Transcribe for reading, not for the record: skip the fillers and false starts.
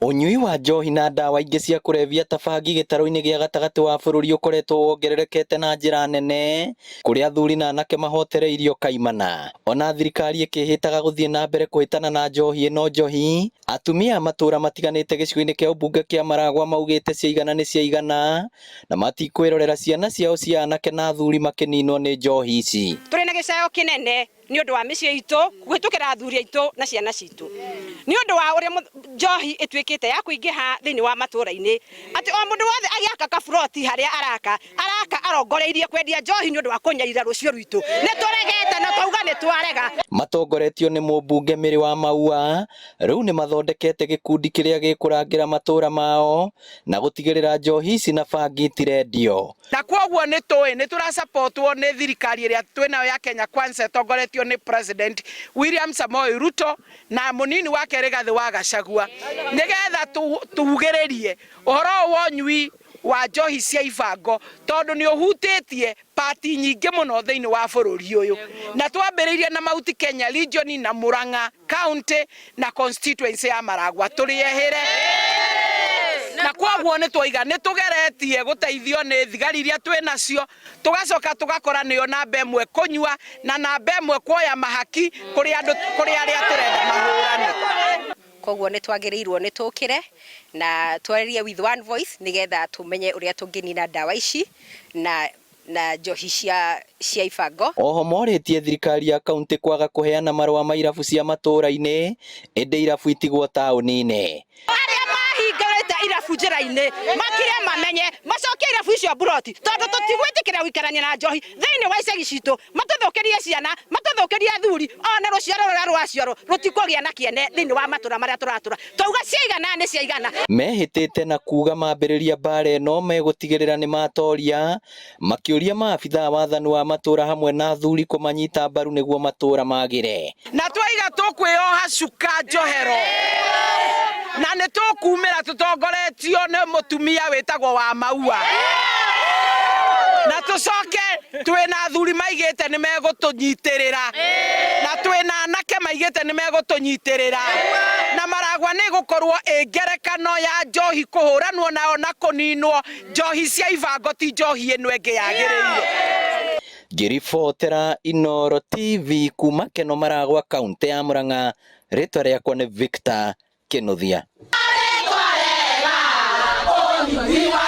Ũnyui wa njohi na ndawa ingĩ cia kũrebia ta bangi gĩtarũ-inĩ gĩa gatagatĩ wa bũrũri ũkoretwo wongererekete na njĩra nene kũrĩa athuri na anake mahotereirio kaimana. Ona thirikari ĩkĩhĩtaga gũthiĩ na mbere kũhĩtana na njohi ĩno njohi, atumia a matũra matiganĩte gĩcigo-inĩ kĩa ũmbunge kĩa Maragwa maugĩte ciaigana nĩ ciaigana na matikwĩrorera ciana ciao cia anake na athuri makĩninwo nĩ njohi ici. Tũrĩ na gĩcayo kĩnene nĩ ũndũ wa mĩciĩ itũ kũhĩtũkĩra athuri aitũ na ciana citũ nĩ ũndũ wa ũrĩa njohi ĩtuĩkĩte ya kũingĩha thĩinĩ wa matũra-inĩ, atĩ o mũndũ wothe agĩaka kaburoti harĩa araka araka arongoreirie kwendia njohi nĩ ũndũ wa kũnyarira rũciũ rwitũ. Nĩ tũregete na twauga nĩ twarega. Matongoretio nĩ mũmbunge Mary wa Maua, rĩu nĩ mathondekete gĩkundi kĩrĩa gĩkũrangĩra matũra mao na gũtigĩrĩra njohi ici na bangi itirendio. Na kwoguo nĩ tũĩ nĩ tũrasapotwo nĩ thirikari ĩrĩa twĩnayo ya Kenya Kwanza ĩtongoretio nĩ President William Samoei Ruto na mũnini wake Rigathĩ wa Gachagua, nĩgetha tugĩrĩrie ũhoro ũyũ wa ũnyui wa njohi cia ibango, tondũ nĩ ũhutĩtie pati nyingĩ mũno thĩinĩ wa bũrũri ũyũ. Na twambĩrĩirie na Mount Kenya region na Murang'a county na constituency ya Maragwa tũrĩehĩre. Na kwoguo nĩ twaiga nĩ tũgeretie gũteithio nĩ thigari iria twĩ nacio, tũgacoka tũgakora nĩo namba ĩmwe kũnyua na namba ĩmwe kuoya mahaki kũrĩ andũ, kũrĩ arĩa tũrenda mahũrane. Koguo nĩ twagĩrĩirwo nĩ tũkĩre na twarĩrie with one voice nĩgetha tũmenye ũrĩa tũngĩnina ndawa ici na njohi cia ibango. Oho morĩtie thirikari ya kaunti kwaga kũheana marũa ma irabu cia matũra-inĩ ĩndĩ irabu itigwo taũni-inĩ. Arĩa mahingũrĩte irabu njĩra-inĩ makire mamenye macokie irabu icio mburoti, tondũ tũtigwĩtĩkĩra gũikarania na njohi thĩinĩ wa icagi citũ, matũthũkĩrie ciana, matũthũkĩrie athuri, ona rũciaro rũrĩa rũraciarwo rũtikũgĩa na kĩene thĩinĩ wa matũra marĩa tũratũra. Twauga ciaigana nĩ ciaigana. Mehĩtĩte na kuga mambĩrĩria mbara ĩno megũtigĩrĩra nĩ matoria, makĩũria maabithaa wathani wa matũra hamwe na athuri kũmanyita mbaru nĩguo matũra magĩre. Na twaiga tũkwĩyoha cuka njohero na nĩ tũkumĩra tũtongoretio nĩ mũtumia wĩtagwo wa Maua, na tũcoke twĩna athuri maigĩte nĩ megũtũnyitĩrĩra, na twĩna anake maigĩte nĩ megũtũnyitĩrĩra, na Maragwa nĩ gũkorwo ĩ ngerekano ya njohi kũhũranwo nayo na kũninwo. Njohi cia ibango ti njohi ĩno ĩngĩ yagĩrĩire. Ngĩribotera Inooro TV kuma Keno Maragwa, kaunti ya Murang'a, rĩtwa rĩakwa nĩ Victor Kinuthia. Ũnyui wa